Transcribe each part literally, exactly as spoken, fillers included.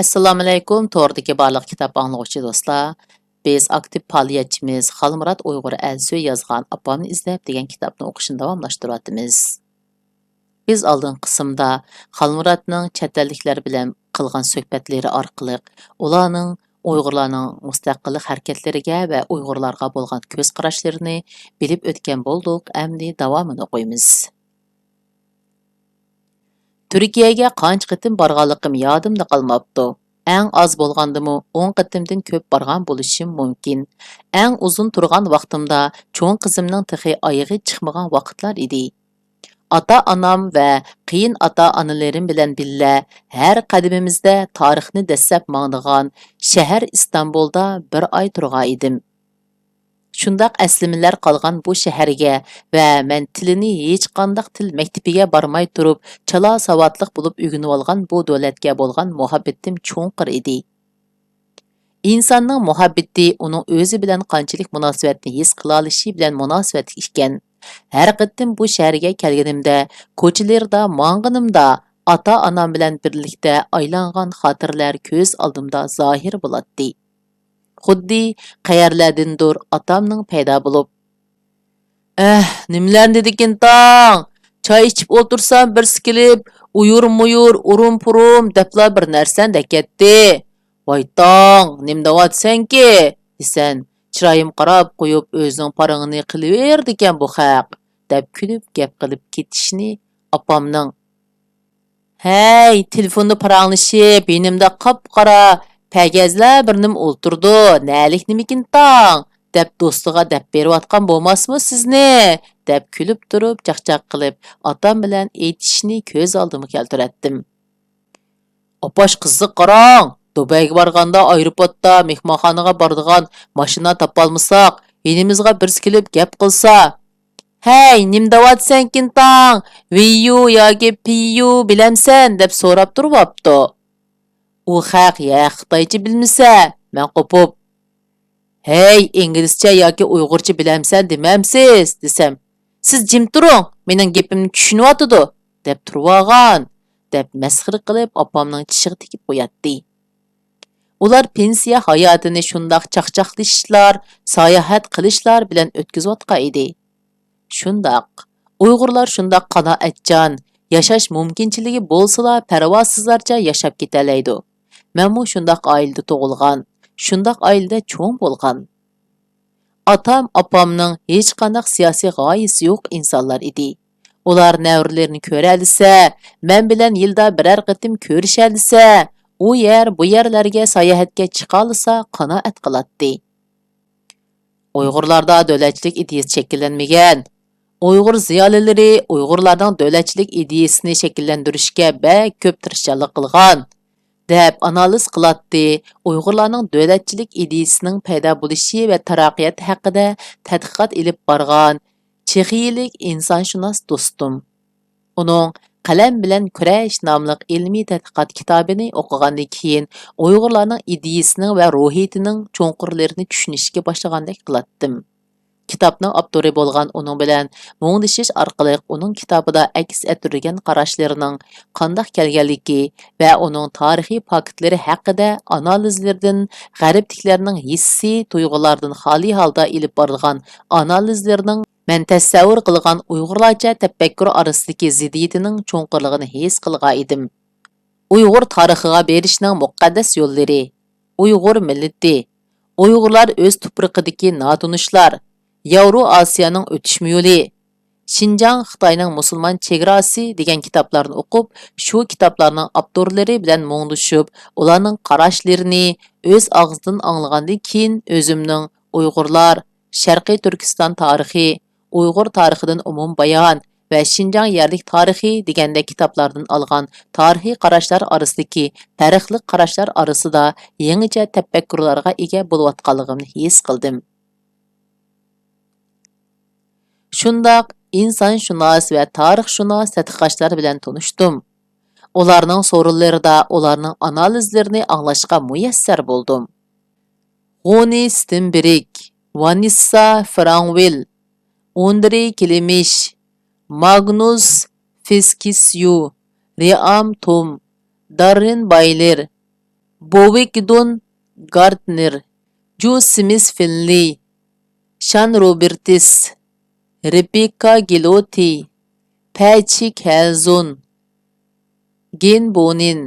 ئەسسالامۇئەلەيكۇم، توردىكى بارلىق كىتاب ئاڭلىغۇچى دوستلار. بىز ئاكتىپ پائالىيەتچىمىز خالمۇرات ئۇيغۇر ئەلسۆي يازغان ئاپامنى ئىزدەپ دېگەن كىتابنىڭ ئوقۇشىنى داۋاملاشتۇرۇۋاتىمىز. بىز ئالدىنقى قىسىمدا خالمۇراتنىڭ چەت ئەللىكلەر بىلەن قىلغان سۆھبەتلىرى ئارقىلىق ئۇلارنىڭ ئۇيغۇرلارنىڭ مۇستەقىللىق ھەرىكەتلىرىگە ۋە ئۇيغۇرلارغا بولغان كۆز قاراشلىرىنى بىلىپ ئۆتكەن بولدۇق، ئەمدى داۋامىنى ئوقۇيمىز. تۈركىيەگە قانچە قېتىم بارغانلىقىم يادىمدا قالماپتۇ. ئەڭ ئاز بولغاندىمۇ ئون قېتىمدىن كۆپ بارغان بولۇشۇم مۇمكىن. ئەڭ ئۇزۇن تۇرغان ۋاقتىمدا چوڭ قىزىمنىڭ تېخى ئايىغى چىقمىغان ۋاقىتلار ئىدى. ئاتا-ئانام ۋە قېيىن ئاتا-ئانىلىرىم بىلەن بىللە ھەر قەدىمىمىزدە تارىخنى دەسسەپ ماڭىدىغان شەھەر ئىستانبۇلدا بىر ئاي تۇرغان ئىدىم. شۇنداق ئەسلىمىلەر قالغان بۇ شەھەرگە ۋە مەن تىلىنى ھېچقانداق تىل مەكتىپىگە بارماي تۇرۇپ چالا ساۋاتلىق بولۇپ ئۆگىنىۋالغان بۇ دۆلەتكە بولغان مۇھەببىتىم چوڭقۇر ئىدى. ئىنساننىڭ مۇھەببىتى ئۇنىڭ ئۆزى بىلەن قانچىلىك مۇناسىۋەتنى ھېس قىلالىشى بىلەن مۇناسىۋەتلىك ئىكەن. ھەر قېتىم بۇ شەھەرگە كەلگىنىمدە، كوچىلىرىدا ماڭغىنىمدا، ئاتا-ئانام بىلەن بىرلىكتە ئايلانغان خاتىرىلەر كۆز ئالدىمدا زاھىر بولاتتى. خۇددى قەيەرلەردىندۇر ئاتامنىڭ پەيدا بولۇپ، ئەھ، نېمىلەرنى دېدىكىن تاڭ! چاي ئىچىپ ئولتۇرسام، بىرسى كېلىپ، ئۇيۇر-مۇيۇر، ئۇرۇم-پۇرۇم دەپلا بىر نەرسەنى دەكەتتى. ۋاي تاڭ، نېمە دەۋاتىسەنكى؟ دېسەم، چىرايىم قاراپ قويۇپ، ئۆزىنىڭ پارىڭىنى قىلىۋېرىدىكەن بۇ خەق، دەپ كۈلۈپ گەپ قىلىپ كېتىشىنى ئاپامنىڭ، ھەي، تېلېفوندا پاراڭلىشىپ، يېنىمدا قاپقارا پەگەزلەر بىر نېمە ئولتۇرىدۇ، نەلىك نېمىكىن تاڭ؟ دەپ دوستىغا دەپ بېرىۋاتقان بولماسمۇ سىزنى؟ دەپ كۈلۈپ تۇرۇپ، چاقچاق قىلىپ، ئاتام بىلەن ئېيتىشىشنى كۆز ئالدىمغا كەلتۈرەتتىم. ئاپاش قىزىق قاراڭ، دۇبەيگە بارغاندا ئايروپورتتا مېھمانخانىغا بارىدىغان ماشىنا تاپالمىساق، يېنىمىزغا بىرسى كېلىپ گەپ قىلسا، ھەي، نېمە دەۋاتىسەنكىن تاڭ؟ ۋىييۇ ياكى پىييۇ بىلەمسەن؟ دەپ سوراپ تۇرۇۋاپتۇ. ئۇ خەق يا خىتايچە بىلمىسە، مەن قوپۇپ، ھەي، ئىنگلىزچە ياكى ئۇيغۇرچە بىلەمسەن دېمەمسىز؟ دېسەم، سىز جىم تۇرۇڭ، مېنىڭ گېپىمنى چۈشىنىۋاتىدۇ، دەپ تۇرۇۋالغان، دەپ مەسخىرە قىلىپ ئاپامنىڭ چىشىغا تېگىپ قوياتتى. ئۇلار پېنسىيە ھاياتىنى شۇنداق چاقچاقلىشىشلار، ساياھەت قىلىشلار بىلەن ئۆتكۈزۈۋاتقان ئىدى. شۇنداق، ئۇيغۇرلار شۇنداق قانائەتچان، ياشاش مۇمكىنچىلىكى بولسىلا پەرۋاسىزلارچە ياشاپ كېتەلەيدۇ. مەنمۇ شۇنداق ئائىلىدە تۇغۇلغان، شۇنداق ئائىلىدە چوڭ بولغان. ئاتام، ئاپامنىڭ ھېچقانداق سىياسىي غايىسى يوق ئىنسانلار ئىدى. ئۇلار نەۋرىلىرىنى كۆرەلىسە، مەن بىلەن يىلدا بىرەر قېتىم كۆرۈشەلىسە، ئۇ يەر، بۇ يەرلەرگە ساياھەتكە چىقالىسا قانائەت قىلاتتى. ئۇيغۇرلاردا دۆلەتچىلىك ئىدىيىسى شەكىللەنمىگەن. ئۇيغۇر زىيالىيلىرى ئۇيغۇرلارنىڭ دۆلەتچىلىك ئىدىيىسىنى شەكىللەندۈرۈشكە بەك كۆپ تىرىشچانلىق قىلغان، دەپ ئانالىز قىلاتتى. ئۇيغۇرلارنىڭ دۆلەتچىلىك ئىدىيىسىنىڭ پەيدا بولۇشى ۋە تەرەققىياتى ھەققىدە تەتقىقات ئېلىپ بارغان چېخىيىلىك ئىنسانشۇناس دوستۇم. ئۇنىڭ قەلەم بىلەن كۈرەش ناملىق ئىلمىي تەتقىقات كىتابىنى ئوقۇغاندىن كېيىن، ئۇيغۇرلارنىڭ ئىدىيىسىنىڭ ۋە روھىيىتىنىڭ چوڭقۇرلىرىنى چۈشىنىشكە باشلىغاندەك قىلاتتىم. كىتابنىڭ ئاپتورى بولغان ئۇنىڭ بىلەن مۇڭدىشىش ئارقىلىق ئۇنىڭ كىتابىدا ئەكس ئەتتۈرگەن قاراشلىرىنىڭ قانداق كەلگەنلىكى ۋە ئۇنىڭ تارىخىي پاكىتلىرى ھەققىدە ئانالىزلىرىدىن غەربتىكىلەرنىڭ ھېسسىي تۇيغۇلاردىن خالىي ھالدا ئېلىپ بارىدىغان ئانالىزلىرىنىڭ مەن تەسەۋۋۇر قىلغان ئۇيغۇرلارچە تەپەككۇر ئارىسىدىكى زىددىيىتىنىڭ چوڭقۇرلۇقىنى ھېس قىلغان ئىدىم. ئۇيغۇر تارىخىغا بېرىشنىڭ مۇقەددەس يوللىرى، ئۇيغۇر مىللىتى، ئۇيغۇرلار ئۆز تۇپرىقىدىكى ناتونۇشلار، ياۋرو ئاسىيانىڭ ئۆتۈشمە يولى، شىنجاڭ خىتاينىڭ مۇسۇلمان چېگراسى دېگەن كىتابلارنى ئوقۇپ، شۇ كىتابلارنىڭ ئاپتورلىرى بىلەن مۇڭدىشىپ، ئۇلارنىڭ قاراشلىرىنى ئۆز ئاغزىدىن ئاڭلىغاندىن كېيىن، ئۆزۈمنىڭ ئۇيغۇرلار، شەرقىي تۈركىستان تارىخى، ئۇيغۇر تارىخىدىن ئومۇمبايان ۋە شىنجاڭ يەرلىك تارىخى دېگەندەك كىتابلاردىن ئالغان تارىخىي قاراشلار ئارىسىدىكى پەرقلىق قاراشلار ئارىسىدا يېڭىچە تەپەككۇرلارغا ئىگە بولۇۋاتقانلىقىمنى ھېس قىلدىم. شۇنداق ئىنسانشۇناس ۋە تارىخشۇناس تەتقىقاتچىلار بىلەن تونۇشتۇم. ئۇلارنىڭ سورۇنلىرىدا ئۇلارنىڭ ئانالىزلىرىنى ئاڭلاشقا مۇيەسسەر بولدۇم. غۇنى ستېنبېرگ، ۋانېسسا فرانۋېل، ئوندرې كلېمىش، ماگنۇس فېسكىسيۇ، رېئام توم، داررېن بايلېر، بوۋىگدون گارتنېر، جۇ سىمىس فىنلېي، شان روبېرتس، رېبېككا گېلوتى، پەچىك ھەلزون، گېن بونىن،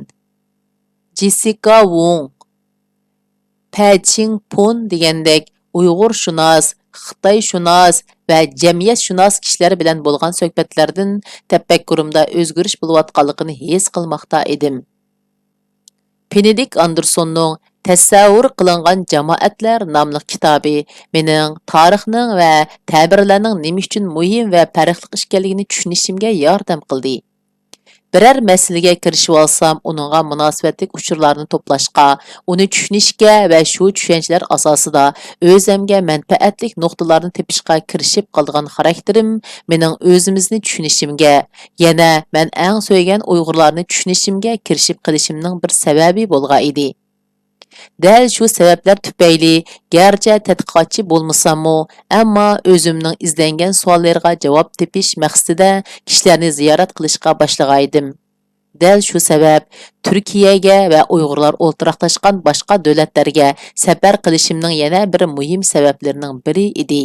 جېسسىكا ۋوڭ، پەچىڭ پون دېگەندەك ئۇيغۇرشۇناس، خىتايشۇناس ۋە جەمئىيەتشۇناس كىشىلەر بىلەن بولغان سۆھبەتلەردىن تەپەككۇرۇمدا ئۆزگىرىش بولۇۋاتقانلىقىنى ھېس قىلماقتا ئىدىم. بېنېدىكت ئاندېرسوننىڭ تەسەۋۋۇر قىلىنغان جامائەتلەر ناملىق كىتابى مېنىڭ تارىخنىڭ ۋە تەبىرلەرنىڭ نېمە ئۈچۈن مۇھىم ۋە پەرقلىق ئىكەنلىكىنى چۈشىنىشىمگە ياردەم قىلدى. بىرەر مەسىلىگە كىرىشىۋالسام، ئۇنىڭغا مۇناسىۋەتلىك ئۇچۇرلارنى توپلاشقا، ئۇنى چۈشىنىشكە ۋە شۇ چۈشەنچىلەر ئاساسىدا ئۆزەمگە مەنپەئەتلىك نۇقتىلارنى تېپىشقا كىرىشىپ قالىدىغان خاراكتېرىم مېنىڭ ئۆزىمىزنى چۈشىنىشىمگە، يەنە مەن ئەڭ سۆيگەن ئۇيغۇرلارنى چۈشىنىشىمگە كىرىشىپ قېلىشىمنىڭ بىر سەۋەبى بولغان ئىدى. دەل شۇ سەۋەبلەر تۈپەيلى، گەرچە تەتقىقاتچى بولمىساممۇ، ئەمما ئۆزۈمنىڭ ئىزدەنگەن سوئاللىرىغا جاۋاب تېپىش مەقسىتىدە كىشىلەرنى زىيارەت قىلىشقا باشلىغانىدىم. دەل شۇ سەۋەب تۈركىيەگە ۋە ئۇيغۇرلار ئولتۇراقلاشقان باشقا دۆلەتلەرگە سەپەر قىلىشىمنىڭ يەنە بىر مۇھىم سەۋەبلىرىنىڭ بىرى ئىدى.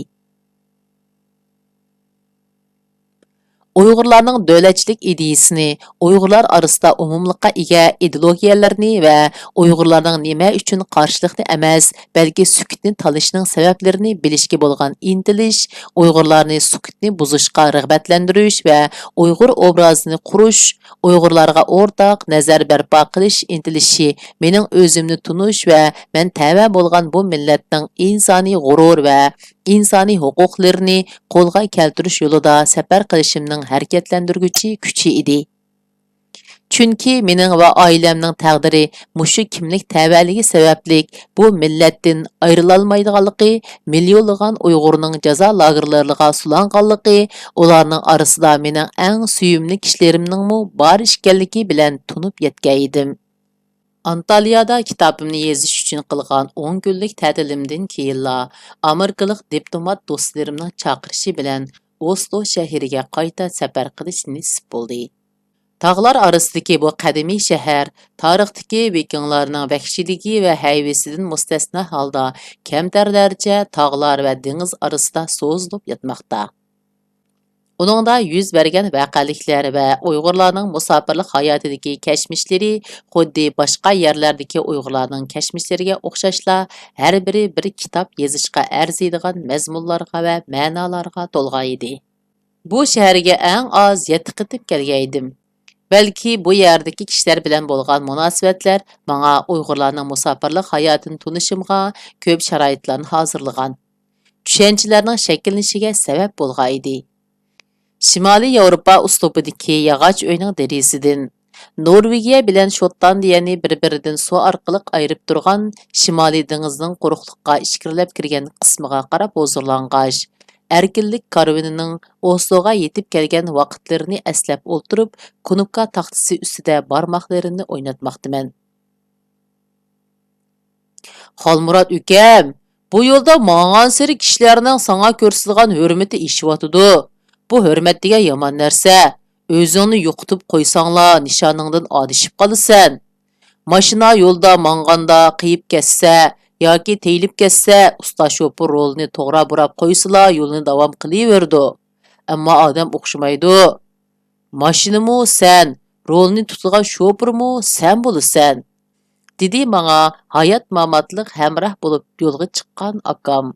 ئۇيغۇرلارنىڭ دۆلەتچىلىك ئىدىيىسىنى، ئۇيغۇرلار ئارىسىدا ئومۇملۇققا ئىگە ئىدېئولوگىيەلەرنى ۋە ئۇيغۇرلارنىڭ نېمە ئۈچۈن قارشىلىقنى ئەمەس، بەلكى سۈكۈتنى تالىشىنىڭ سەۋەبلىرىنى بىلىشكە بولغان ئىنتىلىش، ئۇيغۇرلارنى سۈكۈتنى بۇزۇشقا رىغبەتلەندۈرۈش ۋە ئۇيغۇر ئوبرازىنى قۇرۇش، ئۇيغۇرلارغا ئورتاق نەزەر بەرپا قىلىش ئىنتىلىشى مېنىڭ ئۆزۈمنى تونۇش ۋە مەن تەۋە بولغان بۇ مىللەتنىڭ ئىنسانىي غۇرۇر ۋە ئىنسانىي ھوقۇقلىرىنى قولغا كەلتۈرۈش يولىدا سەپەر قىلىشىمنىڭ ھەرىكەتلەندۈرگۈچى كۈچى ئىدى. چۈنكى مېنىڭ ۋە ئائىلەمنىڭ تەقدىرى مۇشۇ كىملىك تەۋەلىكى سەۋەبلىك بۇ مىللەتتىن ئايرىلالمايدىغانلىقى، مىليونلىغان ئۇيغۇرنىڭ جازا لاگېرلىرىغا سولانغانلىقى، ئۇلارنىڭ ئارىسىدا مېنىڭ ئەڭ سۆيۈملۈك كىشىلىرىمنىڭمۇ بار ئىكەنلىكى بىلەن تونۇپ يەتكەن ئىدىم. ئانتاليادا كىتابىمنى يېزىش ئۈچۈن قىلغان ئون كۈنلۈك تەتىلىمدىن كېيىنلا، ئامېرىكىلىق دىپلومات دوستلىرىمنىڭ چاقىرىشى بىلەن ئوسلو شەھىرىگە قايتا سەپەر قىلىش نېسىپ بولدى. تاغلار ئارىسىدىكى بۇ قەدىمىي شەھەر تارىختىكى ۋىكىڭلارنىڭ ۋەھشىيلىكى ۋە ھەيۋىسىدىن مۇستەسنا ھالدا كەمتەرلەرچە تاغلار ۋە دېڭىز ئارىسىدا سوزۇلۇپ ياتماقتا. ئۇنىڭدا يۈز بەرگەن ۋەقەلىكلەر ۋە ئۇيغۇرلارنىڭ مۇساپىرلىق ھاياتىدىكى كەچمىشلىرى خۇددى باشقا يەرلەردىكى ئۇيغۇرلارنىڭ كەچمىشلىرىگە ئوخشاشلا، ھەر بىرى بىر كىتاب يېزىشقا ئەرزىيدىغان مەزمۇنلارغا ۋە مەنالارغا تولغان ئىدى. بۇ شەھەرگە ئەڭ ئاز يەتتە قېتىم كەلگەن ئىدىم. بەلكى بۇ يەردىكى كىشىلەر بىلەن بولغان مۇناسىۋەتلەر ماڭا ئۇيغۇرلارنىڭ مۇساپىرلىق ھاياتىنى تونۇشۇمغا كۆپ شارائىتلارنى ھازىرلىغان، چۈشەنچىلەرنىڭ شەكىللىنىشىگە سەۋەب بولغان ئىدى. شىمالىي ياۋروپا ئۇسلۇبىدىكى ياغاچ ئۆينىڭ دېرىزىسىدىن نورۋېگىيە بىلەن شوتلاندىيەنى بىر-بىرىدىن سۇ ئارقىلىق ئايرىپ تۇرغان شىمالىي دېڭىزنىڭ قۇرۇقلۇققا ئىچكىرىلەپ كىرگەن قىسمىغا قاراپ ھۇزۇرلانغاچ، ئەركىنلىك كارۋىنىنىڭ ئوسلوغا يېتىپ كەلگەن ۋاقىتلىرىنى ئەسلەپ ئولتۇرۇپ، كۇنۇپكا تاختىسى ئۈستىدە بارماقلىرىمنى ئويناتماقتىمەن. خالمۇرات ئۆكەم، بۇ يولدا ماڭغانسېرى كىشىلەرنىڭ ساڭا كۆرسىتىدىغان ھۆرمىتى ئېشىۋاتىدۇ. بۇ ھۆرمەت دېگەن يامان نەرسە. ئۆزۈڭنى يوقىتىپ قويساڭلا، نىشانىڭدىن ئادىشىپ قالىسەن. ماشىنا يولدا ماڭغاندا قېيىپ كەتسە ياكى تېيىلىپ كەتسە، ئۇستا شوپۇر رولىنى توغرا بۇراپ قويسىلا، يولىنى داۋام قىلىۋېرىدۇ. ئەمما ئادەم ئوخشىمايدۇ. ماشىنىمۇ سەن، رولنى تۇتىدىغان شوپۇرمۇ سەن بولىسەن، دېدى ماڭا ھايات-ماماتلىق ھەمراھ بولۇپ يولغا چىققان ئاكام.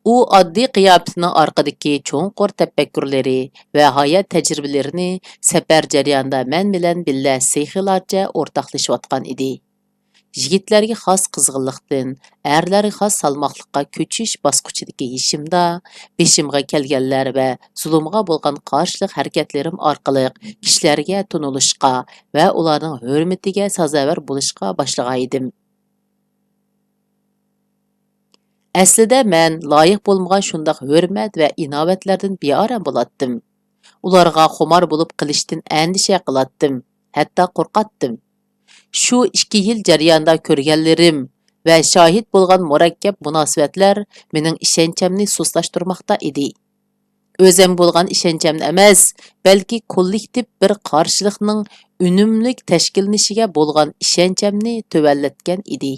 ئۇ ئاددىي قىياپىتىنىڭ ئارقىدىكى چوڭقۇر تەپەككۇرلىرى ۋە ھايات تەجرىبىلىرىنى سەپەر جەريانىدا مەن بىلەن بىللە سېخىيلارچە ئورتاقلىشىۋاتقان ئىدى. يىگىتلەرگە خاس قىزغىنلىقتىن، ئەرلەرگە خاس سالماقلىققا كۆچۈش باسقۇچىدىكى يېشىمدا، بېشىمغا كەلگەنلەر ۋە زۇلۇمغا بولغان قارشىلىق ھەرىكەتلىرىم ئارقىلىق كىشىلەرگە تونۇلۇشقا ۋە ئۇلارنىڭ ھۆرمىتىگە سازاۋەر بولۇشقا باشلىغانىدىم. ئەسلىدە مەن لايىق بولمىغان شۇنداق ھۆرمەت ۋە ئىناۋەتلەردىن بىئارام بولاتتىم. ئۇلارغا خۇمار بولۇپ قېلىشتىن ئەندىشە قىلاتتىم، ھەتتا قورقاتتىم. شۇ ئىككى يىل جەريانىدا كۆرگەنلىرىم ۋە شاھىت بولغان مۇرەككەپ مۇناسىۋەتلەر مېنىڭ ئىشەنچەمنى سۇسلاشتۇرماقتا ئىدى. ئۆزەمگە بولغان ئىشەنچەمنى ئەمەس، بەلكى كوللېكتىپ بىر قارشىلىقنىڭ ئۈنۈملۈك تەشكىللىنىشىگە بولغان ئىشەنچەمنى تۆۋەنلەتكەن ئىدى.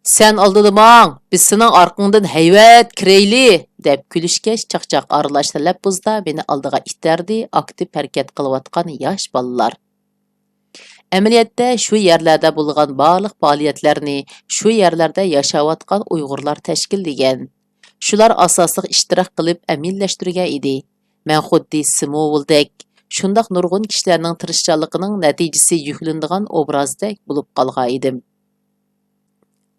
«سەن ئالدىدا ماڭ، بىز سېنىڭ ئارقىڭدىن ھەيۋەت كىرەيلى!» دەپ كۈلۈشكەچ، چاقچاق ئارىلاش تەلەپپۇزدا مېنى ئالدىغا ئىتتەردى ئاكتىپ ھەرىكەت قىلىۋاتقان ياش بالىلار. ئەمەلىيەتتە شۇ يەرلەردە بولغان بارلىق پائالىيەتلەرنى شۇ يەرلەردە ياشاۋاتقان ئۇيغۇرلار تەشكىللىگەن. شۇلار ئاساسلىق ئىشتىراك قىلىپ ئەمەلىيلەشتۈرگەن ئىدى. مەن خۇددى سىمۋولدەك، شۇنداق نۇرغۇن كىشىلەرنىڭ تىرىشچانلىقىنىڭ نەتىجىسى يۈكلىنىدىغان ئوبرازدەك بولۇپ قالغان ئىدىم.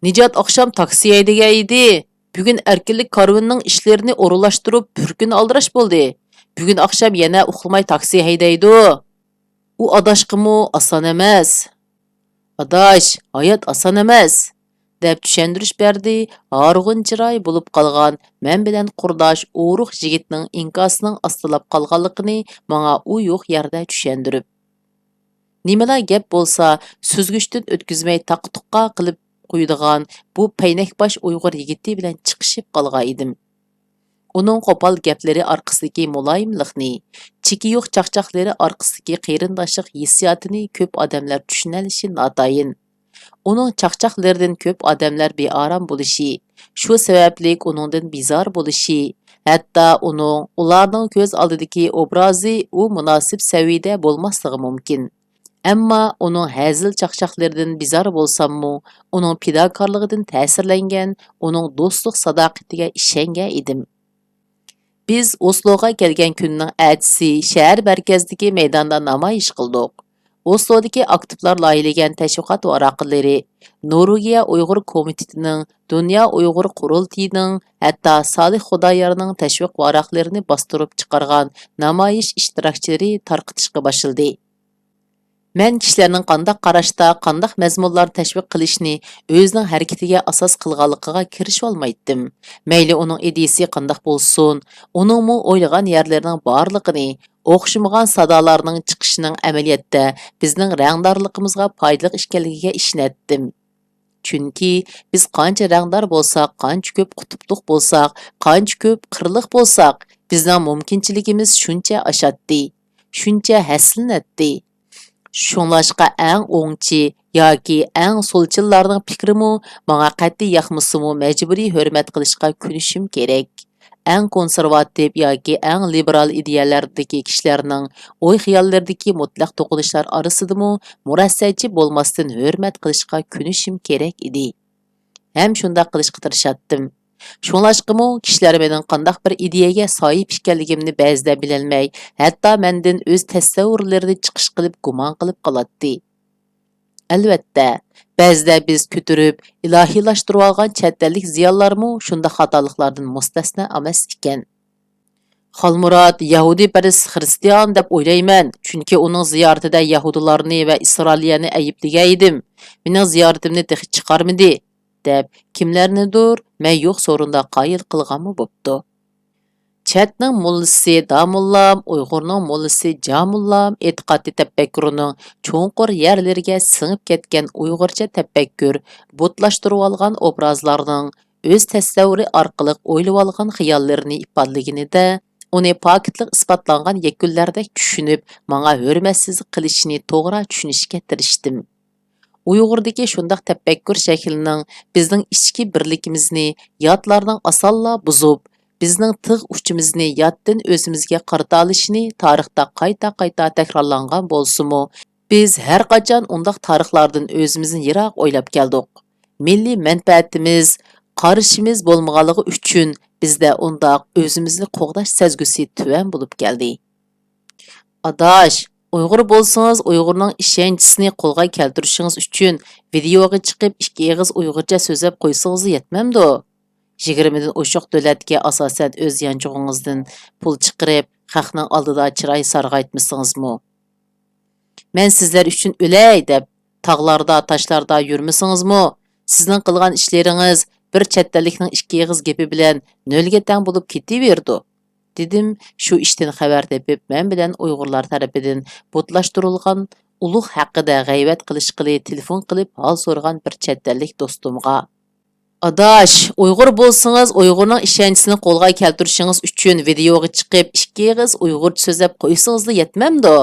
نىجات ئاخشام تاكسى ھەيدىگەن ئىدى. بۈگۈن ئەركىنلىك كارۋىنىنىڭ ئىشلىرىنى ئورۇنلاشتۇرۇپ، بىر كۈن ئالدىراش بولدى. بۈگۈن ئاخشام يەنە ئۇخلىماي تاكسى ھەيدەيدۇ. ئۇ ئاداشقىمۇ ئاسان ئەمەس. «ئاداش، ھايات ئاسان ئەمەس!» دەپ چۈشەندۈرۈش بەردى ھارغىن چىراي بولۇپ قالغان مەن بىلەن قۇرداش ئورۇق يىگىتنىڭ ئىنكاسىنىڭ ئاستىلاپ قالغانلىقىنى ماڭا ئۇ يوق يەردە چۈشەندۈرۈپ. نېمىلا گەپ بولسا، سۈزگۈچتىن ئۆتكۈزمەي تاقا-تۇقا قىلىپ قويىدىغان بۇ پەينەكباش ئۇيغۇر يىگىتى بىلەن چىقىشىپ قالغان ئىدىم. ئۇنىڭ قوپال گەپلىرى ئارقىسىدىكى مۇلايىملىقنى، چېكى يوق چاقچاقلىرى ئارقىسىدىكى قېرىنداشلىق ھېسسىياتىنى كۆپ ئادەملەر چۈشىنەلىشى ناتايىن. ئۇنىڭ چاقچاقلىرىدىن كۆپ ئادەملەر بىئارام بولۇشى، شۇ سەۋەبلىك ئۇنىڭدىن بىزار بولۇشى، ھەتتا ئۇنىڭ ئۇلارنىڭ كۆز ئالدىدىكى ئوبرازى ئۇ مۇناسىپ سەۋىيەدە بولماسلىقى مۇمكىن. ئەمما ئۇنىڭ ھەزىل چاقچاقلىرىدىن بىزار بولساممۇ، ئۇنىڭ پىداكارلىقىدىن تەسىرلەنگەن، ئۇنىڭ دوستلۇق ساداقىتىگە ئىشەنگەن ئىدىم. بىز ئوسلوغا كەلگەن كۈننىڭ ئەتىسى شەھەر مەركەزدىكى مەيداندا نامايىش قىلدۇق. ئوسلودىكى ئاكتىپلار لايىھەلىگەن تەشۋىقات ۋاراقلىرى، نورۋېگىيە ئۇيغۇر كومىتېتىنىڭ، دۇنيا ئۇيغۇر قۇرۇلتىيىنىڭ، ھەتتا سالىھ خۇدايارنىڭ تەشۋىق ۋاراقلىرىنى باستۇرۇپ چىقارغان نامايىش ئىشتىراكچىلىرى تارقىتىشقا باشلىدى. مەن كىشىلەرنىڭ قانداق قاراشتا، قانداق مەزمۇنلارنى تەشۋىق قىلىشنى ئۆزىنىڭ ھەرىكىتىگە ئاساس قىلغانلىقىغا كىرىشىۋالمايتتىم. مەيلى ئۇنىڭ ئىدىيىسى قانداق بولسۇن، ئۇنىڭمۇ ئويلىغان يەرلىرىنىڭ بارلىقىنى، ئوخشىمىغان سادالارنىڭ چىقىشىنىڭ ئەمەلىيەتتە بىزنىڭ رەڭدارلىقىمىزغا پايدىلىق ئىكەنلىكىگە ئىشىنەتتىم. چۈنكى بىز قانچە رەڭدار بولساق، قانچە كۆپ قۇتۇپلۇق بولساق، قانچە كۆپ قىرلىق بولساق، بىزنىڭ مۇمكىنچىلىكىمىز شۇنچە ئاشاتتى، شۇنچە ھەسسىلىنەتتى. شۇڭلاشقا ئەڭ ئوڭچى ياكى ئەڭ سولچىللارنىڭ پىكرىمۇ ماڭا قەتئىي ياقمىسىمۇ، مەجبۇرىي ھۆرمەت قىلىشقا كۆنۈشۈم كېرەك. ئەڭ كونسېرۋاتىپ ياكى ئەڭ لىبېرال ئىدىيەلەردىكى كىشىلەرنىڭ ئوي-خىياللىرىدىكى مۇتلەق توقۇنۇشلار ئارىسىدىمۇ مۇرەسسەچى بولماستىن ھۆرمەت قىلىشقا كۆنۈشۈم كېرەك ئىدى. ھەم شۇنداق قىلىشقا تىرىشاتتىم. شۇڭلاشقىمۇ كىشىلەر مېنىڭ قانداق بىر ئىدىيەگە ساھىب ئىكەنلىكىمنى بەزىدە بىلەلمەي، ھەتتا مەندىن ئۆز تەسەۋۋۇرلىرىنى چىقىش قىلىپ گۇمان قىلىپ قالاتتى. ئەلۋەتتە، بەزىدە بىز كۆتۈرۈپ ئىلاھىيلاشتۇرۇۋالغان چەت ئەللىك زىيالىيلارمۇ شۇنداق خاتالىقلاردىن مۇستەسنا ئەمەس ئىكەن. خالمۇرات يەھۇدىيپەرەس خىرىستىيان دەپ ئويلايمەن، چۈنكى ئۇنىڭ زىيارىتىدە يەھۇدىيلارنى ۋە ئىسرائىلىيەنى ئەيىبلىگەن ئىدىم. مېنىڭ زىيارىتىمنى تېخى چىقارمىدى، دەپ كىملەرنىدۇر مەن يوق سورۇندا قايىل قىلغانمۇ بوپتۇ. چەتنىڭ موللىسى داموللام، ئۇيغۇرنىڭ موللىسى جاموللام ئېتىقادىي تەپەككۇرىنىڭ چوڭقۇر يەرلىرىگە سىڭىپ كەتكەن ئۇيغۇرچە تەپەككۇر، بۇتلاشتۇرۇۋالغان ئوبرازلارنىڭ ئۆز تەسەۋۋۇرى ئارقىلىق ئويلىۋالغان خىياللىرىنى ئىپادىلىگىنىدە، ئۇنى پاكىتلىق ئىسپاتلانغان يەكۈنلەردەك چۈشىنىپ، ماڭا ھۆرمەتسىزلىك قىلىشىنى توغرا چۈشىنىشكە تىرىشتىم. ئۇيغۇردىكى شۇنداق تەپەككۇر شەكلىنىڭ بىزنىڭ ئىچكى بىرلىكىمىزنى ياتلارنىڭ ئاسانلا بۇزۇپ، بىزنىڭ تىغ ئۇچىمىزنى ياتتىن ئۆزىمىزگە قارىتالىشىنى تارىختا قايتا-قايتا تەكرارلانغان بولسىمۇ، بىز ھەر قاچان ئۇنداق تارىخلاردىن ئۆزىمىزنى يىراق ئويلاپ كەلدۇق. مىللىي مەنپەئەتىمىز، قارىشىمىز بولمىغانلىقى ئۈچۈن بىزدە ئۇنداق ئۆزىمىزنى قوغداش سەزگۈسى تۆۋەن بولۇپ كەلدى. ئاداش، ئۇيغۇر بولسىڭىز، ئۇيغۇرنىڭ ئىشەنچىسىنى قولغا كەلتۈرۈشىڭىز ئۈچۈن ۋىدېئوغا چىقىپ ئىككى ئېغىز ئۇيغۇرچە سۆزلەپ قويسىڭىزلا يەتمەمدۇ؟ يىگىرمىدىن ئوشۇق دۆلەتكە ئاساسەن ئۆز يانچۇقىڭىزدىن پۇل چىقىرىپ، خەقنىڭ ئالدىدا چىراي سارغايتمىسىڭىزمۇ؟ مەن سىزلەر ئۈچۈن ئۆلەي دەپ، تاغلاردا، تاشلاردا يۈرمىسىڭىزمۇ، سىزنىڭ قىلغان ئىشلىرىڭىز بىر چەت ئەللىكنىڭ ئىككى ئېغىز گېپى بىلەن نۆلگە تەڭ بولۇپ كېتىۋېرىدۇ، دېدىم، شۇ ئىشتىن خەۋەر تېپىپ، مەن بىلەن ئۇيغۇرلار تەرىپىدىن بۇتلاشتۇرۇلغان ئۇلۇغ ھەققىدە غەيۋەت قىلىشقىلى تېلېفون قىلىپ ھال سورىغان بىر چەت ئەللىك دوستۇمغا. ئاداش، ئۇيغۇر بولسىڭىز، ئۇيغۇرنىڭ ئىشەنچىسىنى قولغا كەلتۈرۈشىڭىز ئۈچۈن ۋىدېئوغا چىقىپ، ئىككى ئېغىز ئۇيغۇرچە سۆزلەپ قويسىڭىزلا يەتمەمدۇ؟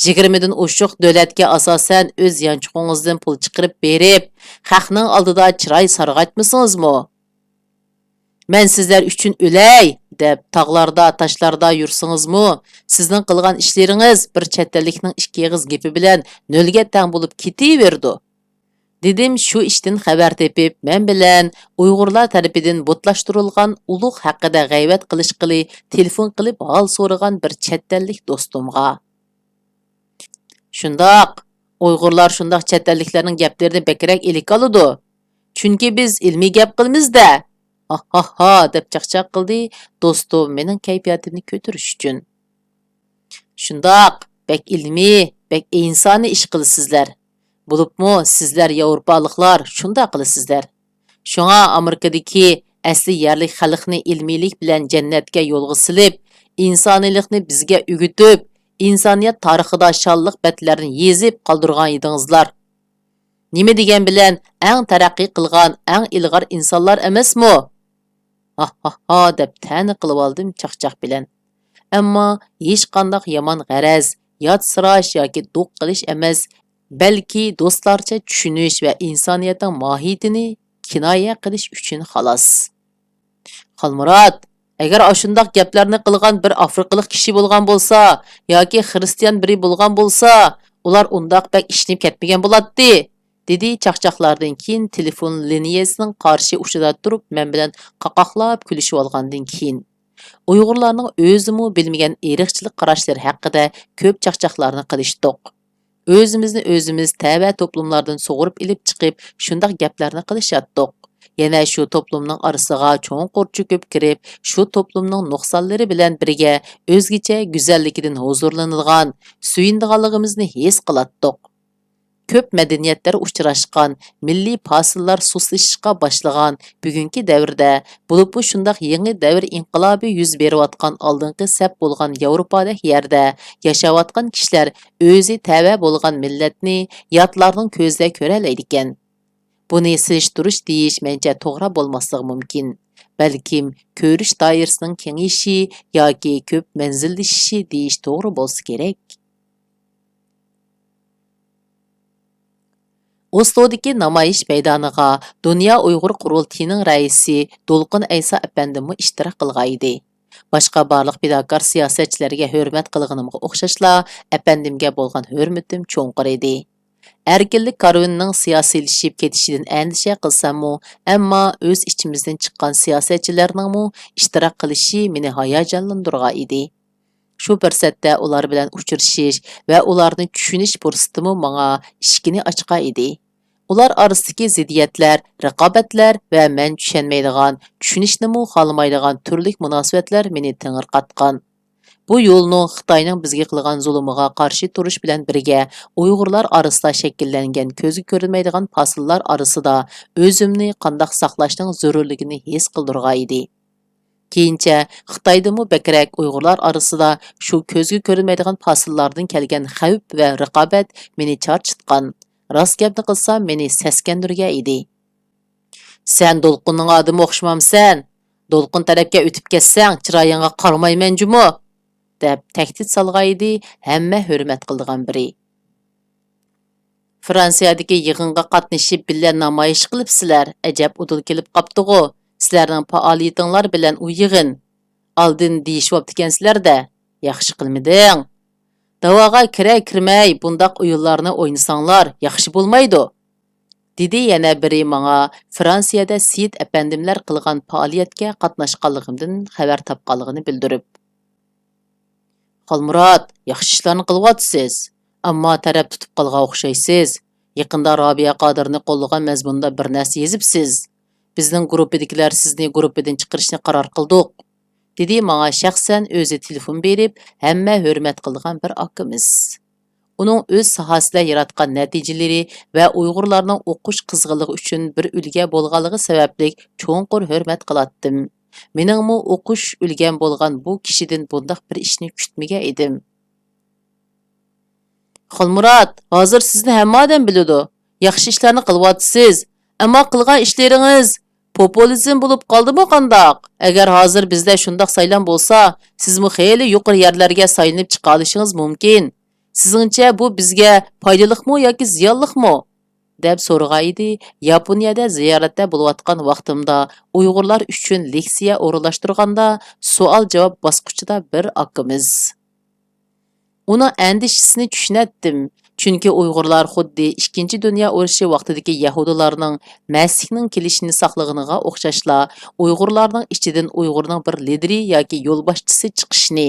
يىگىرمىدىن ئوشۇق دۆلەتكە ئاساسەن ئۆز يانچۇقىڭىزدىن پۇل چىقىرىپ بېرىپ، خەقنىڭ ئالدىدا چىراي سارغايتمىسىڭىزمۇ؟ مەن سىزلەر ئۈچۈن ئۆلەي دەپ، تاغلاردا، تاشلاردا يۈرسىڭىزمۇ، سىزنىڭ قىلغان ئىشلىرىڭىز بىر چەت ئەللىكنىڭ ئىككى ئېغىز گېپى بىلەن نۆلگە تەڭ بولۇپ كېتىۋېرىدۇ. دېدىم، شۇ ئىشتىن خەۋەر تېپىپ، مەن بىلەن ئۇيغۇرلار تەرىپىدىن بۇتلاشتۇرۇلغان ئۇلۇغ ھەققىدە غەيۋەت قىلىشقىلى تېلېفون قىلىپ ھال سورىغان بىر چەت ئەللىك دوستۇمغا. شۇنداق، ئۇيغۇرلار شۇنداق چەت ئەللىكلەرنىڭ گەپلىرىنى بەكرەك ئىلىك ئالىدۇ. چۈنكى بىز ئىلمىي گەپ قىلىمىز-دە! ھاھھاھھا! دەپ چاقچاق قىلدى دوستۇم مېنىڭ كەيپىياتىمنى كۆتۈرۈش ئۈچۈن. شۇنداق، بەك ئىلمىي، بەك ئىنسانىي ئىش قىلىسىزلەر. بولۇپمۇ سىزلەر ياۋروپالىقلار شۇنداق قىلىسىزلەر. شۇڭا ئامېرىكىدىكى ئەسلى يەرلىك خەلقنى ئىلمىيلىك بىلەن جەننەتكە يولغا سېلىپ، ئىنسانىيلىقنى بىزگە ئۆگىتىپ، ئىنسانىيەت تارىخىدا شانلىق بەتلەرنى يېزىپ قالدۇرغان ئىدىڭىزلار. نېمە دېگەن بىلەن ئەڭ تەرەققىي قىلغان، ئەڭ ئىلغار ئىنسانلار ئەمەسمۇ؟ ھاھھاھھا دەپ تەنە قىلىۋالدىم چاقچاق بىلەن. ئەمما ھېچقانداق يامان غەرەز، ياتسىراش ياكى دوق قىلىش ئەمەس، بەلكى دوستلارچە چۈشىنىش ۋە ئىنسانىيەتنىڭ ماھىيىتىنى كىنايە قىلىش ئۈچۈن خالاس. خالمۇرات، ئەگەر ئاشۇنداق گەپلەرنى قىلغان بىر ئافرىقىلىق كىشى بولغان بولسا ياكى خىرىستىيان بىرى بولغان بولسا، ئۇلار ئۇنداق بەك ئىشىنىپ كەتمىگەن بولاتتى، دېدى چاقچاقلاردىن كېيىن تېلېفون لىنىيەسىنىڭ قارشى ئۇچىدا تۇرۇپ مەن بىلەن قاقاقلاپ كۈلۈشۈۋالغاندىن كېيىن. ئۇيغۇرلارنىڭ ئۆزىمۇ بىلمىگەن ئىرقچىلىق قاراشلىرى ھەققىدە كۆپ چاقچاقلارنى قىلىشتۇق. ئۆزىمىزنى ئۆزىمىز تەۋە توپلۇملاردىن سۇغۇرۇپ ئېلىپ چىقىپ، شۇنداق گەپلەرنى قىلىشاتتۇق. يەنە شۇ توپلۇمنىڭ ئارىسىغا چوڭقۇر چۆكۈپ كىرىپ، شۇ توپلۇمنىڭ نۇقسانلىرى بىلەن بىرگە ئۆزگىچە گۈزەللىكىدىن ھۇزۇرلىنىدىغان، سۆيۈنىدىغانلىقىمىزنى ھېس قىلاتتۇق. كۆپ مەدەنىيەتلەر ئۇچراشقان، مىللىي پاسىللار سۇسلىشىشقا باشلىغان بۈگۈنكى دەۋردە، بولۇپمۇ شۇنداق يېڭى دەۋر ئىنقىلابى يۈز بېرىۋاتقان ئالدىنقى سەپ بولغان ياۋروپادەك يەردە ياشاۋاتقان كىشىلەر ئۆزى تەۋە بولغان مىللەتنى ياتلارنىڭ كۆزىدە كۆرەلەيدىكەن. بۇنى سېلىشتۇرۇش دېيىش مەنچە توغرا بولماسلىقى مۇمكىن. بەلكىم كۆرۈش دائىرىسىنىڭ كېڭىيىشى ياكى كۆپ مەنزىللىشىشى دېيىش توغرا بولسا كېرەك. ئوسلودىكى نامايىش مەيدانىغا دۇنيا ئۇيغۇر قۇرۇلتىيىنىڭ رەئىسى دولقۇن ئەيسا ئەپەندىممۇ ئىشتىراك قىلغانىدى. باشقا بارلىق پىداكار سىياسەتچىلەرگە ھۆرمەت قىلغىنىمغا ئوخشاشلا، ئەپەندىمگە بولغان ھۆرمىتىم چوڭقۇر ئىدى. ئەركىنلىك كارۋىنىنىڭ سىياسىيلىشىپ كېتىشىدىن ئەندىشە قىلساممۇ، ئەمما ئۆز ئىچىمىزدىن چىققان سىياسەتچىلەرنىڭمۇ ئىشتىراك قىلىشى مېنى ھاياجانلاندۇرغان ئىدى. شۇ پۇرسەتتە ئۇلار بىلەن ئۇچرىشىش ۋە ئۇلارنى چۈشىنىش پۇرسىتىمۇ ماڭا ئىشىكنى ئاچقان ئىدى. ئۇلار ئارىسىدىكى زىددىيەتلەر، رىقابەتلەر ۋە مەن چۈشەنمەيدىغان، چۈشىنىشنىمۇ خالىمايدىغان تۈرلۈك مۇناسىۋەتلەر مېنى تېڭىرقاتقان. بۇ يولنىڭ خىتاينىڭ بىزگە قىلغان زۇلۇمىغا قارشى تۇرۇش بىلەن بىرگە، ئۇيغۇرلار ئارىسىدا شەكىللەنگەن كۆزگە كۆرۈنمەيدىغان پاسىللار ئارىسىدا ئۆزۈمنى قانداق ساقلاشنىڭ زۆرۈرلۈكىنى ھېس قىلدۇرغان ئىدى. كېيىنچە خىتايدىمۇ بەكرەك ئۇيغۇرلار ئارىسىدا شۇ كۆزگە كۆرۈنمەيدىغان پاسىللاردىن كەلگەن خەۋپ ۋە رىقابەت مېنى چارچىتقان، راست گەپنى قىلسام، مېنى سەسكەندۈرگەن ئىدى. سەن دولقۇننىڭ ئادىمى ئوخشىمامسەن؟ دولقۇن تەرەپكە ئۆتۈپ كەتسەڭ، چىرايىڭغا قارىمايمەن جۇمۇ! دەپ تەھدىت سالغان ئىدى ھەممە ھۆرمەت قىلىدىغان بىرى. فرانسىيەدىكى يىغىنغا قاتنىشىپ بىللە نامايىش قىلىپسىلەر، ئەجەب ئۇدۇل كېلىپ قاپتىغۇ، سىلەرنىڭ پائالىيىتىڭلار بىلەن ئۇ يىغىن. ئالدىن دېيىشىۋاپتىكەنسىلەر-دە، ياخشى قىلمىدىڭ. داۋاغا كىرەر كىرمەي بۇنداق ئويۇنلارنى ئوينىساڭلار ياخشى بولمايدۇ، دېدى يەنە بىرى ماڭا فرانسىيەدە سېيىت ئەپەندىملەر قىلغان پائالىيەتكە قاتناشقانلىقىمدىن خەۋەر تاپقانلىقىنى بىلدۈرۈپ. خالمۇرات، ياخشى ئىشلارنى قىلىۋاتىسىز. ئەمما تەرەپ تۇتۇپ قالغان ئوخشايسىز. يېقىندا رابىيە قادىرنى قوللىغان مەزمۇندا بىر نەرسە يېزىپسىز. بىزنىڭ گۇرۇپپىدىكىلەر سىزنى گۇرۇپپىدىن چىقىرىشنى قارار قىلدۇق، دېدى ماڭا شەخسەن ئۆزى تېلېفون بېرىپ، ھەممە ھۆرمەت قىلىدىغان بىر ئاكىمىز. ئۇنىڭ ئۆز ساھەسىدە ياراتقان نەتىجىلىرى ۋە ئۇيغۇرلارنىڭ ئوقۇش قىزغىنلىقى ئۈچۈن بىر ئۈلگە بولغانلىقى سەۋەبلىك چوڭقۇر ھۆرمەت قىلاتتىم. مېنىڭمۇ ئوقۇش ئۈلگەم بولغان بۇ كىشىدىن بۇنداق بىر ئىشنى كۈتمىگەن ئىدىم. خالمۇرات، ھازىر سىزنى ھەممە ئادەم بىلىدۇ. ياخشى ئىشلارنى قىلىۋاتىسىز. ئەمما قىلغان ئىشلىرىڭىز پوپۇلىزم بولۇپ قالدىمۇ قانداق؟ ئەگەر ھازىر بىزدە شۇنداق سايلام بولسا، سىزمۇ خېلى يۇقىرى يەرلەرگە سايلىنىپ چىقالىشىڭىز مۇمكىن. سىزنىڭچە بۇ بىزگە پايدىلىقمۇ ياكى زىيانلىقمۇ؟ دەپ سورىغان ئىدى ياپونىيەدە زىيارەتتە بولۇۋاتقان ۋاقتىمدا ئۇيغۇرلار ئۈچۈن لېكسىيە ئورۇنلاشتۇرغاندا سوئال-جاۋاب باسقۇچىدا بىر ئاكىمىز. ئۇنىڭ ئەندىشىسىنى چۈشىنەتتىم، چۈنكى ئۇيغۇرلار خۇددى ئىككىنچى دۇنيا ئۇرۇشى ۋاقتىدىكى يەھۇدىيلارنىڭ مەسىھنىڭ كېلىشىنى ساقلىغىنىغا ئوخشاشلا، ئۇيغۇرلارنىڭ ئىچىدىن ئۇيغۇرنىڭ بىر لىدىرى ياكى يولباشچىسى چىقىشىنى،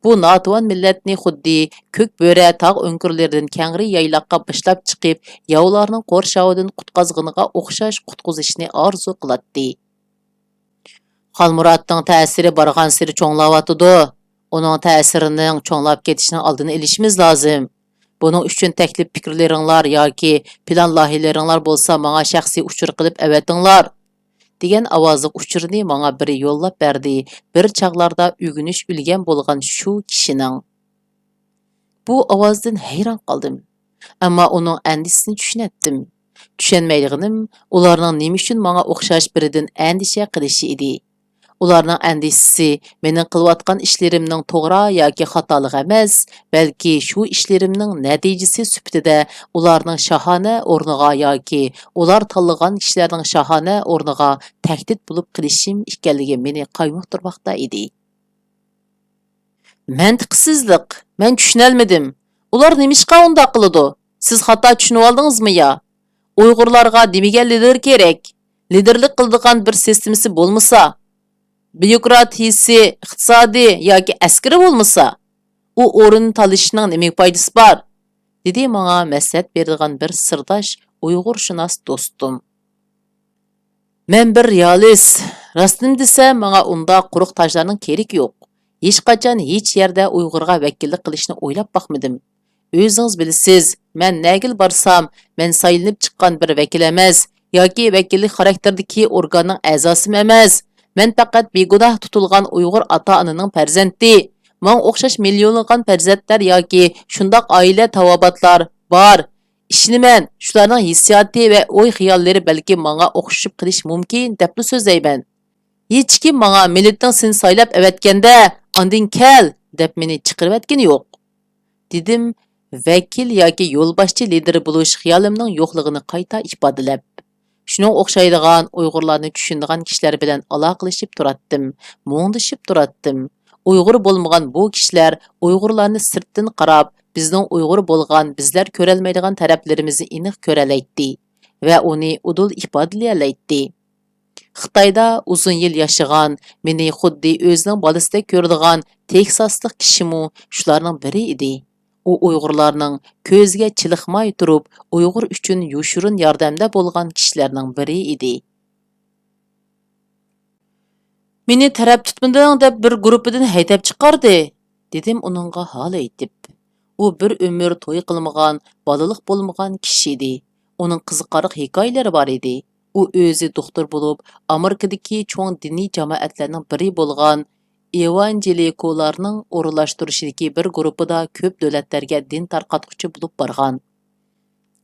بۇ ناتىۋان مىللەتنى خۇددى كۆك بۆرە تاغ ئۆڭكۈرلىرىدىن كەڭرى يايلاققا باشلاپ چىقىپ، ياۋلارنىڭ قورشاۋىدىن قۇتقازغىنىغا ئوخشاش قۇتقۇزۇشنى ئارزۇ قىلاتتى. خالمۇراتنىڭ تەسىرى بارغانسېرى چوڭلاۋاتىدۇ. ئۇنىڭ تەسىرىنىڭ چوڭلاپ كېتىشىنىڭ ئالدىنى ئېلىشىمىز لازىم. بۇنىڭ ئۈچۈن تەكلىپ پىكىرلىرىڭلار ياكى پىلان لايىھىلىرىڭلار بولسا ماڭا شەخسىي ئۇچۇر قىلىپ ئەۋەتىڭلار، دېگەن ئاۋازلىق ئۇچۇرنى ماڭا بىرى يوللاپ بەردى، بىر چاغلاردا ئۆگىنىش ئۆلگەن بولغان شۇ كىشىنىڭ. بۇ ئاۋازدىن ھەيران قالدىم. ئەمما ئۇنىڭ ئەندىشىسىنى چۈشىنەتتىم. چۈشەنمەيدىغىنىم، ئۇلارنىڭ نېمە ئۈچۈن ماڭا ئوخشاش بىرىدىن ئەندىشە قىلىشى ئىدى. ئۇلارنىڭ ئەندىشىسى مېنىڭ قىلىۋاتقان ئىشلىرىمنىڭ توغرا ياكى خاتالىقى ئەمەس، بەلكى شۇ ئىشلىرىمنىڭ نەتىجىسى سۈپىتىدە ئۇلارنىڭ شاھانە ئورنىغا ياكى ئۇلار تاللىغان كىشىلەرنىڭ شاھانە ئورنىغا تەھدىت بولۇپ قېلىشىم ئىكەنلىكى مېنى قايمۇقتۇرماقتا ئىدى. مەنتىقسىزلىق، مەن چۈشىنەلمىدىم. ئۇلار نېمىشقا ئۇنداق قىلىدۇ؟ سىز خاتا چۈشىنىۋالدىڭىزمۇ يا؟ ئۇيغۇرلارغا دېمىگەن لىدېر كېرەك. لىدېرلىك قىلىدىغان بىر سىستېمىسى بولمىسا، بيۇروكراتىيىسى، ئىقتىسادىي ياكى ئەسكىرى بولمىسا، ئۇ ئورۇن تالىشىشنىڭ نېمە پايدىسى بار؟ دېدى ماڭا مەسلىھەت بېرىدىغان بىر سىرداش ئۇيغۇرشۇناس دوستۇم. مەن بىر رېئالىست. راستىنى دېسەم، ماڭا ئۇنداق قۇرۇق تاجلارنىڭ كېرىكى يوق. ھېچقاچان ھېچ يەردە ئۇيغۇرغا ۋەكىللىك قىلىشنى ئويلاپ باقمىدىم. ئۆزىڭىز بىلىسىز، مەن نەگىلا بارسام، مەن سايلىنىپ چىققان بىر ۋەكىل ئەمەس ياكى ۋەكىللىك خاراكتېرىدىكى ئورگاننىڭ ئەزاسىمۇ ئەمەس. مەن پەقەت بىگۇناھ تۇتۇلغان ئۇيغۇر ئاتا-ئانىنىڭ پەرزەنتى. ماڭا ئوخشاش مىليونلىغان پەرزەنتلەر ياكى شۇنداق ئائىلە تاۋابىئاتلار بار. ئىشىنىمەن، شۇلارنىڭ ھېسسىياتى ۋە ئوي-خىياللىرى بەلكىم ماڭا ئوخشىشىپ قېلىشى مۇمكىن دەپلا سۆزلەيمەن. ھېچكىم ماڭا مىللىتىڭ سېنى سايلاپ ئەۋەتكەندە، ئاندىن كەل دەپ مېنى چىقىرىۋەتكىنى يوق، دېدىم ۋەكىل ياكى يولباشچى لىدېرى بولۇش خىيالىمنىڭ يوقلۇقىنى قايتا ئىپادىلەپ. شۇنىڭغا ئوخشايدىغان ئۇيغۇرلارنى چۈشىنىدىغان كىشىلەر بىلەن ئالاقىلىشىپ تۇراتتىم، مۇڭدىشىپ تۇراتتىم. ئۇيغۇر بولمىغان بۇ كىشىلەر ئۇيغۇرلارنى سىرتتىن قاراپ، بىزنىڭ ئۇيغۇر بولغان، بىزلەر كۆرەلمەيدىغان تەرەپلىرىمىزنى ئېنىق كۆرەلەيتتى ۋە ئۇنى ئۇدۇل ئىپادىلىيەلەيتتى. خىتايدا ئۇزۇن يىل ياشىغان، مېنى خۇددى ئۆزىنىڭ بالىسىدەك كۆرىدىغان تېكساسلىق كىشىمۇ شۇلارنىڭ بىرى ئىدى. ئۇ ئۇيغۇرلارنىڭ كۆزىگە چېلىقماي تۇرۇپ، ئۇيغۇر ئۈچۈن يوشۇرۇن ياردەمدە بولغان كىشىلەرنىڭ بىرى ئىدى. مېنى تەرەپ تۇتمىدىڭ دەپ بىر گۇرۇپپىدىن ھەيدەپ چىقاردى، دېدىم ئۇنىڭغا ھال ئېيتىپ. ئۇ بىر ئۆمۈر توي قىلمىغان، بالىلىق بولمىغان كىشى ئىدى. ئۇنىڭ قىزىقارلىق ھېكايىلىرى بار ئىدى. ئۇ ئۆزى دوختۇر بولۇپ، ئامېرىكىدىكى چوڭ دىنىي جامائەتلەرنىڭ بىرى بولغان ئېۋانجېلىكولارنىڭ ئورۇنلاشتۇرۇشىدىكى بىر گۇرۇپپىدا كۆپ دۆلەتلەرگە دىن تارقاتقۇچى بولۇپ بارغان.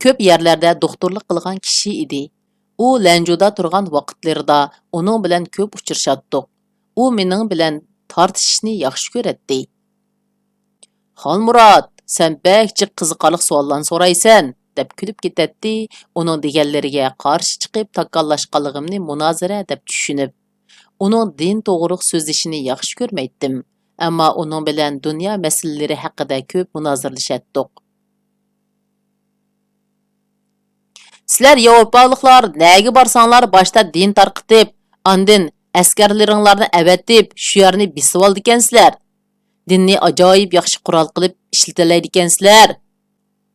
كۆپ يەرلەردە دوختۇرلۇق قىلغان كىشى ئىدى. ئۇ لەنجۇدا تۇرغان ۋاقىتلىرىدا ئۇنىڭ بىلەن كۆپ ئۇچرىشاتتۇق. ئۇ مېنىڭ بىلەن تارتىشىشنى ياخشى كۆرەتتى. خالمۇرات، سەن بەك جىق قىزىقارلىق سوئاللارنى سورايسەن، دەپ كۈلۈپ كېتەتتى، ئۇنىڭ دېگەنلىرىگە قارشى چىقىپ تاكاللاشقانلىقىمنى مۇنازىرە دەپ چۈشىنىپ. ئۇنىڭ دىن توغرۇلۇق سۆزلىشىنى ياخشى كۆرمەيتتىم، ئەمما ئۇنىڭ بىلەن دۇنيا مەسىلىلىرى ھەققىدە كۆپ مۇنازىرىلىشەتتۇق. سىلەر ياۋروپالىقلار نەگە بارساڭلار باشتا دىن تارقىتىپ، ئاندىن ئەسكەرلىرىڭلارنى ئەۋەتىپ شۇ يەرنى بېسىۋالىدىكەنسىلەر. دىننى ئاجايىپ ياخشى قورال قىلىپ ئىشلىتەلەيدىكەنسىلەر.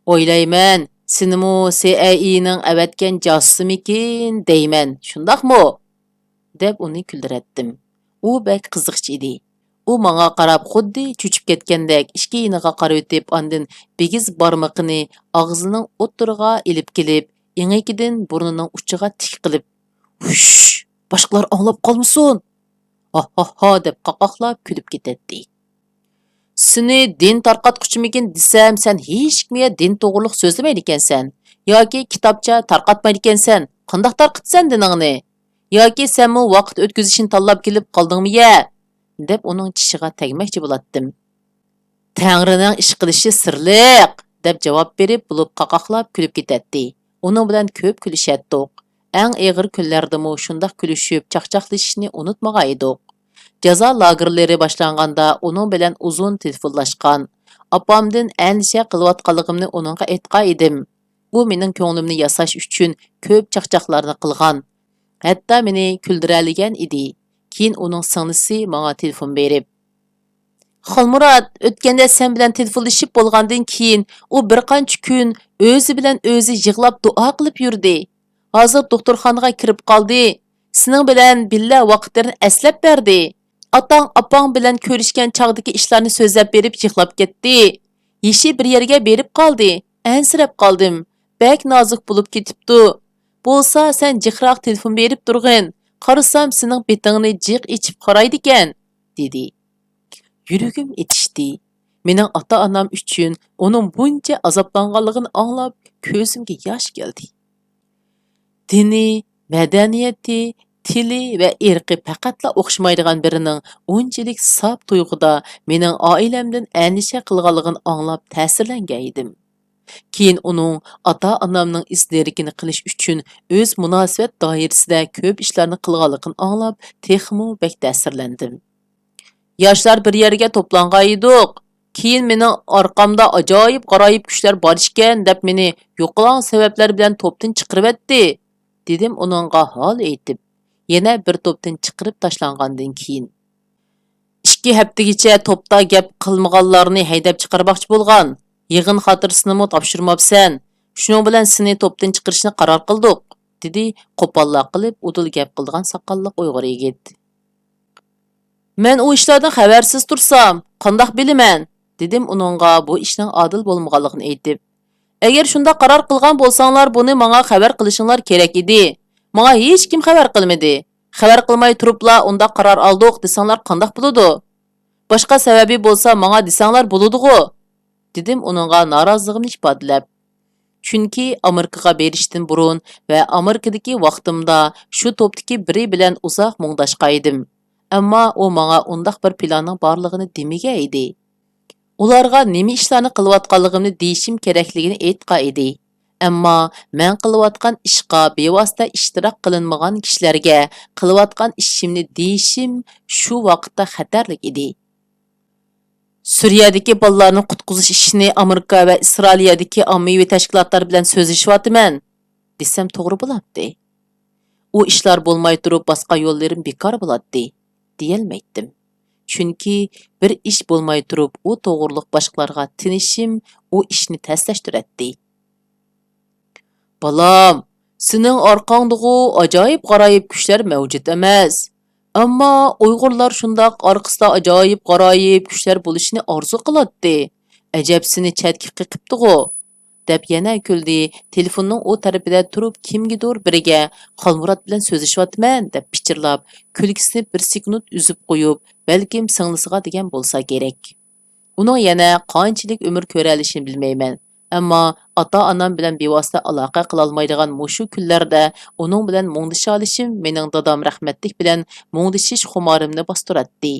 ئويلايمەن، سېنىمۇ سىئەيئېنىڭ ئەۋەتكەن جاسۇسىمىكىن دەيمەن، شۇنداقمۇ؟ دەپ ئۇنى كۈلدۈرەتتىم. ئۇ بەك قىزىقچى ئىدى. ئۇ ماڭا قاراپ خۇددى چۆچۈپ كەتكەندەك ئىككى يېنىغا قارىۋېتىپ، ئاندىن بىگىز بارمىقىنى ئاغزىنىڭ ئوتتۇرىغا ئېلىپ كېلىپ، ئېڭىكىدىن بۇرنىنىڭ ئۇچىغا تىك قىلىپ، ھۈش! باشقىلار ئاڭلاپ قالمىسۇن! ھاھھاھھا دەپ قاقاقلاپ كۈلۈپ كېتەتتى. سېنى دىن تارقاتقۇچىمىكىن دېسەم، سەن ھېچكىمگە دىن توغرۇلۇق سۆزلىمەيدىكەنسەن ياكى كىتابچە تارقاتمايدىكەنسەن. قانداق تارقىتىسەن دىنىڭنى؟ ياكى سەنمۇ ۋاقىت ئۆتكۈزۈشنى تاللاپ كېلىپ قالدىڭمۇ يە؟» دەپ ئۇنىڭ چىشىغا تەگمەكچى بولاتتىم. «تەڭرىنىڭ ئىش قىلىشى سىرلىق!» دەپ جاۋاب بېرىپ، بولۇپ قاقاقلاپ كۈلۈپ كېتەتتى. ئۇنىڭ بىلەن كۆپ كۈلۈشەتتۇق. ئەڭ ئېغىر كۈنلەردىمۇ شۇنداق كۈلۈشۈپ، چاقچاقلىشىشنى ئۇنتۇمىغان ئىدۇق. جازا لاگېرلىرى باشلانغاندا ئۇنىڭ بىلەن ئۇزۇن تېلېفونلاشقان. ئاپامدىن ئەندىشە قىلىۋاتقانلىقىمنى ئۇنىڭغا ئېيتقان ئىدىم. ئۇ مېنىڭ كۆڭلۈمنى ياساش ئۈچۈن كۆپ چاقچاقلارنى قىلغان. ھەتتا مېنى كۈلدۈرەلىگەن ئىدى. كېيىن ئۇنىڭ سىڭلىسى ماڭا تېلېفون بېرىپ، «خالمۇرات، ئۆتكەندە سەن بىلەن تېلېفونلىشىپ بولغاندىن كېيىن، ئۇ بىر قانچە كۈن ئۆزى بىلەن ئۆزى يىغلاپ دۇئا قىلىپ يۈردى. ھازىر دوختۇرخانىغا كىرىپ قالدى. سېنىڭ بىلەن بىللە ۋاقىتلىرىنى ئەسلەپ بەردى. ئاتاڭ، ئاپاڭ بىلەن كۆرۈشكەن چاغدىكى ئىشلارنى سۆزلەپ بېرىپ يىغلاپ كەتتى. يېشى بىر يەرگە بېرىپ قالدى. ئەنسىرەپ قالدىم. بەك نازۇك بولۇپ كېتىپتۇ. بولسا سەن جىقراق تېلېفون بېرىپ تۇرغىن. قارىسام سېنىڭ بېتىڭنى جىق ئېچىپ قارايدىكەن» دېدى. يۈرىكىم ئېتىشتى. مېنىڭ ئاتا-ئانام ئۈچۈن ئۇنىڭ بۇنچە ئازابلانغانلىقىنى ئاڭلاپ، كۆزۈمگە ياش كەلدى. دىنى، مەدەنىيىتى، تىلى ۋە ئىرقى پەقەتلا ئوخشىمايدىغان بىرىنىڭ ئۇنچىلىك ساپ تۇيغۇدا مېنىڭ ئائىلەمدىن ئەندىشە قىلغانلىقىنى ئاڭلاپ تەسىرلەنگەن ئىدىم. كېيىن ئۇنىڭ ئاتا-ئانامنىڭ ئىز دېرىكىنى قىلىش ئۈچۈن ئۆز مۇناسىۋەت دائىرىسىدە كۆپ ئىشلارنى قىلغانلىقىنى ئاڭلاپ، تېخىمۇ بەك تەسىرلەندىم. «ياشلار بىر يەرگە توپلانغان ئىدۇق. كېيىن مېنىڭ ئارقامدا ئاجايىپ غارايىپ كۈچلەر بار ئىكەن دەپ مېنى يوقىلاڭ سەۋەبلەر بىلەن توپتىن چىقىرىۋەتتى» دېدىم ئۇنىڭغا ھال ئېيتىپ، يەنە بىر توپتىن چىقىرىپ تاشلانغاندىن كېيىن. «ئىككى ھەپتىگىچە توپتا گەپ قىلمىغانلارنى ھەيدەپ چىقارماقچى بولغان. يىغىن خاتىرىسىنىمۇ تاپشۇرماپسەن. شۇنىڭ بىلەن سېنى توپتىن چىقىرىشنى قارار قىلدۇق» دېدى قوپاللا قىلىپ ئۇدۇل گەپ قىلىدىغان ساقاللىق ئۇيغۇر يىگىت. «مەن ئۇ ئىشلاردىن خەۋەرسىز تۇرسام، قانداق بىلىمەن؟» دېدىم ئۇنىڭغا بۇ ئىشنىڭ ئادىل بولمىغانلىقىنى ئېيتىپ. «ئەگەر شۇنداق قارار قىلغان بولساڭلار، بۇنى ماڭا خەۋەر قىلىشىڭلار كېرەك ئىدى. ماڭا ھېچكىم خەۋەر قىلمىدى. خەۋەر قىلماي تۇرۇپلا ئۇنداق قارار ئالدۇق دېسەڭلار قانداق بولىدۇ؟ باشقا سەۋەبى بولسا ماڭا دېسەڭلار بولىدىغۇ؟» دېدىم ئۇنىڭغا نارازىلىقىمنى ئىپادىلەپ. چۈنكى ئامېرىكىغا بېرىشتىن بۇرۇن ۋە ئامېرىكىدىكى ۋاقتىمدا شۇ توپتىكى بىرى بىلەن ئۇزاق مۇڭداشقان ئىدىم. ئەمما ئۇ ماڭا ئۇنداق بىر پىلاننىڭ بارلىقىنى دېمىگەن ئىدى. ئۇلارغا نېمە ئىشلارنى قىلىۋاتقانلىقىمنى دېيىشىم كېرەكلىكىنى ئېيتقان ئىدى. ئەمما مەن قىلىۋاتقان ئىشقا بىۋاسىتە ئىشتىراك قىلىنمىغان كىشىلەرگە قىلىۋاتقان ئىشىمنى دېيىشىم شۇ ۋاقىتتا خەتەرلىك ئىدى. «سۈرىيەدىكى بالىلارنى قۇتقۇزۇش ئىشىنى ئامېرىكا ۋە ئىسرائىلىيەدىكى ئاممىۋى تەشكىلاتلار بىلەن سۆزلىشىۋاتىمەن» دېسەم توغرا بولاتتى. «ئۇ ئىشلار بولماي تۇرۇپ باسقان يوللىرىم بىكار بولاتتى» دېيەلمەيتتىم. چۈنكى بىر ئىش بولماي تۇرۇپ ئۇ توغرۇلۇق باشقىلارغا تىنىشىم ئۇ ئىشنى تەسلەشتۈرەتتى. «بالام، سېنىڭ ئارقاڭدىغۇ ئاجايىپ غارايىپ كۈچلەر مەۋجۇت ئەمەس. ئەمما ئۇيغۇرلار شۇنداق ئارقىسىدا ئاجايىپ غارايىپ كۈچلەر بولۇشىنى ئارزۇ قىلاتتى. ئەجەب سېنى چەتكە قېقىپتىغۇ؟» دەپ يەنە كۈلدى. تېلېفوننىڭ ئۇ تەرىپىدە تۇرۇپ كىمگىدۇر بىرىگە «خالمۇرات بىلەن سۆزلىشىۋاتىمەن» دەپ پىچىرلاپ، كۈلكىسىنى بىر سېكۇنت ئۈزۈپ قويۇپ، بەلكىم سىڭلىسىغا دېگەن بولسا كېرەك. ئۇنىڭ يەنە قانچىلىك ئۆمۈر كۆرەلىشىنى بىلمەيمەن. ئەمما ئاتا-ئانام بىلەن بىۋاسىتە ئالاقە قىلالمايدىغان مۇشۇ كۈنلەردە ئۇنىڭ بىلەن مۇڭدىشالىشىم مېنىڭ دادام رەھمەتلىك بىلەن مۇڭدىشىش خۇمارىمنى باستۇراتتى.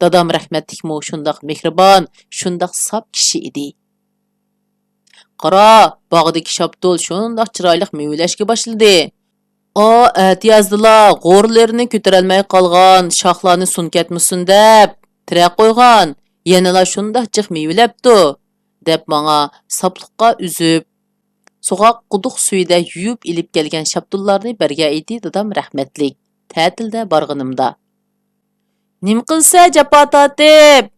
دادام رەھمەتلىكمۇ شۇنداق مېھرىبان، شۇنداق ساپ كىشى ئىدى. «قارا، باغدىكى شاپتۇل شۇنداق چىرايلىق مېۋىلەشكە باشلىدى. ئا، ئەتىيازدىلا غورىلىرىنى كۆتۈرەلمەي قالغان شاخلارنى سۇن كەتمىسۇن دەپ، تىرەپ قويغان، يەنىلا شۇنداق جىق مېۋىلەپتۇ» دەپ ماڭا ساپلىققا ئۈزۈپ، سوغۇق قۇدۇق سۈيىدە يۇيۇپ ئېلىپ كەلگەن شاپتۇللارنى بەرگەن ئىدى دادام رەھمەتلىك، تەتىلدە بارغىنىمدا. «نېمە قىلسا جاپا تارتىپ،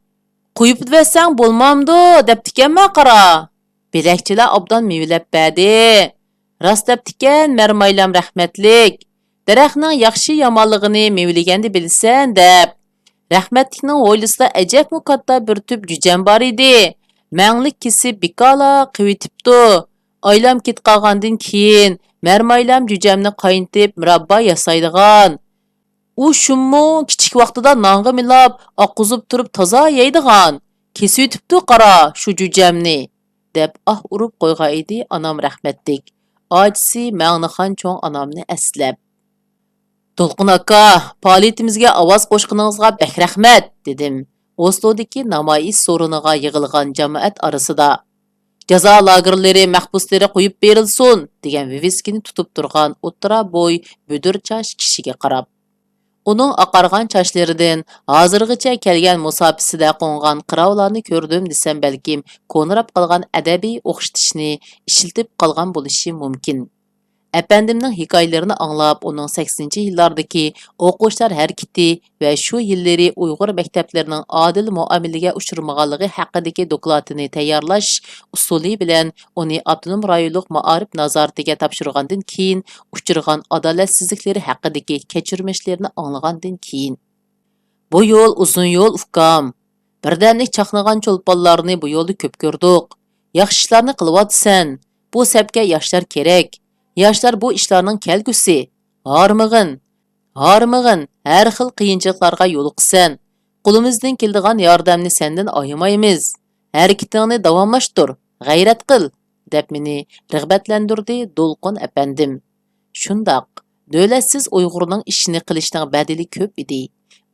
قويۇپ بەرسەڭ بولمامدۇ؟» دەپتىكەنمەن قارا. بۆلەكچىلەر ئوبدان مېۋىلەپ بەردى. راست دەپتىكەن مەرمايلام رەھمەتلىك، «دەرەخنىڭ ياخشى يامانلىقىنى مېۋىلىگەندە بىلىسەن» دەپ. رەھمەتلىكنىڭ ھويلىسىدا ئەجەبمۇ كاتتا بىر تۈپ جۈجەم بار ئىدى. مەڭلىك كېسىپ بىكارلا قىۋىتىپتۇ. ئايلام كېتىپ قالغاندىن كېيىن، مەرمايلام جۈجەمنى قاينىتىپ مۇراببا ياسايدىغان. ئۇ شۇممۇ كىچىك ۋاقتىدا نانغا مىلاپ، ئاققۇزۇپ تۇرۇپ تازا يەيدىغان. «كېسىۋېتىپتۇ قارا شۇ جۈجەمنى» دەپ ئاھ ئۇرۇپ قويغان ئىدى ئانام رەھمەتلىك، ئاچىسى مەڭنىخان چوڭ ئانامنى ئەسلەپ. «دولقۇن ئاكا، پائالىيىتىمىزگە ئاۋاز قوشقىنىڭىزغا بەك رەھمەت!» دېدىم ئوسلودىكى نامايىش سورۇنىغا يىغىلغان جامائەت ئارىسىدا. «جازا لاگېرلىرى مەھبۇسلىرى قويۇپ بېرىلسۇن!» دېگەن ۋىۋىسكىنى تۇتۇپ تۇرغان ئوتتۇرا بوي، بۈدۈر چاچ كىشىگە قاراپ. ئۇنىڭ ئاقارغان چاچلىرىدىن ھازىرغىچە كەلگەن مۇساپىسىدە قوڭغان قىراۋۇلارنى كۆردۈم دېسەم، بەلكىم كونىراپ قالغان ئەدەبىي ئوخشىتىشنى ئىشلىتىپ قالغان بولۇشى مۇمكىن. ئەپەندىمنىڭ ھېكايىلىرىنى ئاڭلاپ، ئۇنىڭ سەكسىنىنچى يىللاردىكى ئوقۇغۇچىلار ھەرىكىتى ۋە شۇ يىللىرى ئۇيغۇر مەكتەپلىرىنىڭ ئادىل مۇئامىلىگە ئۇچرىمىغانلىقى ھەققىدىكى دوكلاتىنى تەييارلاش ئۇسۇلى بىلەن ئۇنى ئاپتونوم رايونلۇق مائارىپ نازارىتىگە تاپشۇرغاندىن كېيىن ئۇچرىغان ئادالەتسىزلىكلىرى ھەققىدىكى كەچۈرمىشلىرىنى ئاڭلىغاندىن كېيىن، بۇ يول ئۇزۇن يول، ئۇكام. بىردەملىك چاقنىغان چولپانلارنى بۇ يولدا كۆپ كۆردۇق. ياخشى ئىشلارنى قىلىۋاتىسەن. بۇ سەپكە ياشلار كېرەك. ياشلار بۇ ئىشلارنىڭ كەلگۈسى. ھارمىغىن. ھارمىغىن، ھەر خىل قىيىنچىلىقلارغا يولۇقىسەن. قولىمىزدىن كېلىدىغان ياردەمنى سەندىن ئايىمايمىز. ھەرىكىتىڭنى داۋاملاشتۇر، غەيرەت قىل، دەپ مېنى رىغبەتلەندۈردى دولقۇن ئەپەندىم. شۇنداق، دۆلەتسىز ئۇيغۇرنىڭ ئىشىنى قىلىشنىڭ بەدىلى كۆپ ئىدى.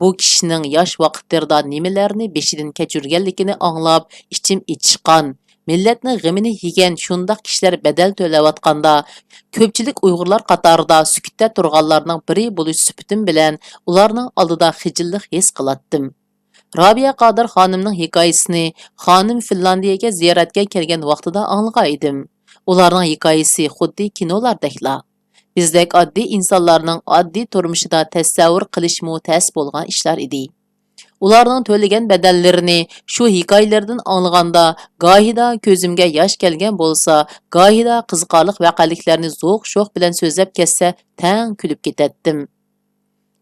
بۇ كىشىنىڭ ياش ۋاقىتلىرىدا نېمىلەرنى بېشىدىن كەچۈرگەنلىكىنى ئاڭلاپ، ئىچىم ئېچىشقان، مىللەتنىڭ غېمىنى يېگەن شۇنداق كىشىلەر بەدەل تۆلەۋاتقاندا، كۆپچىلىك ئۇيغۇرلار قاتارىدا سۈكۈتتە تۇرغانلارنىڭ بىرى بولۇش سۈپىتىم بىلەن ئۇلارنىڭ ئالدىدا خىجىللىق ھېس قىلاتتىم. رابىيە قادىر خانىمنىڭ ھېكايىسىنى خانىم فىنلاندىيەگە زىيارەتكە كەلگەن ۋاقتىدا ئاڭلىغان ئىدىم. ئۇلارنىڭ ھېكايىسى خۇددى كىنولاردەكلا. بىزدەك ئاددىي ئىنسانلارنىڭ ئاددىي تۇرمۇشىدا تەسەۋۋۇر قىلىشمۇ تەس بولغان ئىشلار ئىدى. ئۇلارنىڭ تۆلىگەن بەدەللىرىنى شۇ ھېكايىلەردىن ئاڭلىغاندا، گاھىدا كۆزۈمگە ياش كەلگەن بولسا، گاھىدا قىزىقارلىق ۋەقەلىكلەرنى زوق-شوخ بىلەن سۆزلەپ كەتسە، تەڭ كۈلۈپ كېتەتتىم.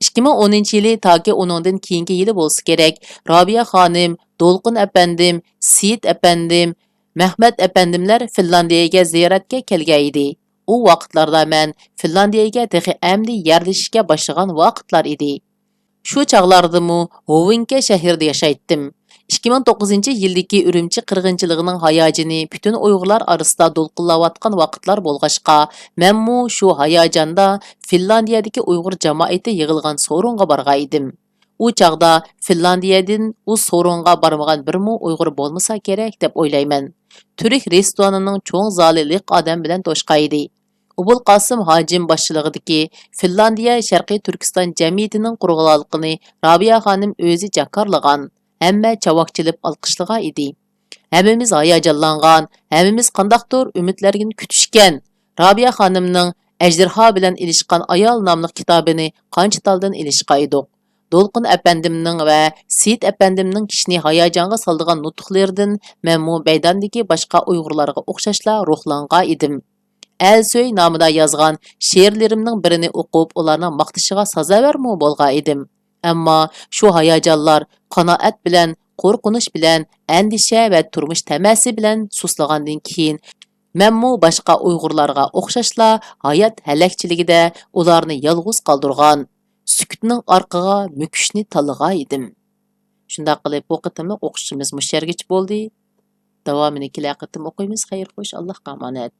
ئىككى مىڭ ئونىنچى يىلى تاكى ئۇنىڭدىن كېيىنكى يىلى بولسا كېرەك، رابىيە خانىم، دولقۇن ئەپەندىم، سېيىت ئەپەندىم، مەھمەت ئەپەندىملەر فىنلاندىيەگە زىيارەتكە كەلگەن ئىدى. ئۇ ۋاقىتلاردا مەن فىنلاندىيەگە تېخى ئەمدى يەرلىشىشكە باشلىغان ۋاقىتلار ئىدى. شۇ چاغلاردىمۇ ھوۋېنكە شەھىرىدە ياشايتتىم. ئىككى مىڭ توققۇزىنچى يىلدىكى ئۈرۈمچى قىرغىنچىلىقىنىڭ ھاياجىنى پۈتۈن ئۇيغۇرلار ئارىسىدا دولقۇنلاۋاتقان ۋاقىتلار بولغاچقا، مەنمۇ شۇ ھاياجاندا فىنلاندىيەدىكى ئۇيغۇر جامائىتى يىغىلغان سورۇنغا بارغان ئىدىم. ئۇ چاغدا فىنلاندىيەدىن ئۇ سورۇنغا بارمىغان بىرمۇ ئۇيغۇر بولمىسا كېرەك دەپ ئويلايمەن. تۈرك رېستورانىنىڭ چوڭ زالى لىق ئادەم بىلەن توشقان ئىدى. ئوبۇلقاسىم ھاجىم باشچىلىقىدىكى فىنلاندىيە شەرقىي تۈركىستان جەمئىيىتىنىڭ قۇرۇلغانلىقىنى رابىيە خانىم ئۆزى جاكارلىغان، ھەممە چاۋاك چېلىپ ئالقىشلىغان ئىدى. ھەممىمىز ھاياجانلانغان، ھەممىمىز قانداقتۇر ئۈمىدلەرگە كۈتۈشكەن. رابىيە خانىمنىڭ ئەجدىھا بىلەن ئېلىشقان ئايال ناملىق كىتابىنى قانچە تالدىن ئېلىشقان ئىدۇق. دولقۇن ئەپەندىمنىڭ ۋە سېيىت ئەپەندىمنىڭ كىشىنى ھاياجانغا سالىدىغان نۇتۇقلىرىدىن مەنمۇ مەيداندىكى باشقا ئۇيغۇرلارغا ئوخشاشلا روھلانغان ئىدىم. ئەلسۆي نامىدا يازغان شېئىرلىرىمنىڭ بىرىنى ئوقۇپ، ئۇلارنىڭ ماختىشىغا سازاۋەرمۇ بولغان ئىدىم. ئەمما شۇ ھاياجانلار قانائەت بىلەن قورقۇنچ بىلەن، ئەندىشە ۋە تۇرمۇش تەمەسى بىلەن سۇسلىغاندىن كېيىن، مەنمۇ باشقا ئۇيغۇرلارغا ئوخشاشلا ھايات ھەلەكچىلىكىدە ئۇلارنى يالغۇز قالدۇرغان، سۈكۈتنىڭ ئارقىغا مۆكۈشنى تاللىغان ئىدىم. شۇنداق قىلىپ، بۇ قېتىملىق ئوقۇشىمىز مۇشۇ يەرگىچە بولدى. داۋامىنى كېلەر قېتىم ئوقۇيمىز. خەير خوش، ئاللاھقا ئامانەت.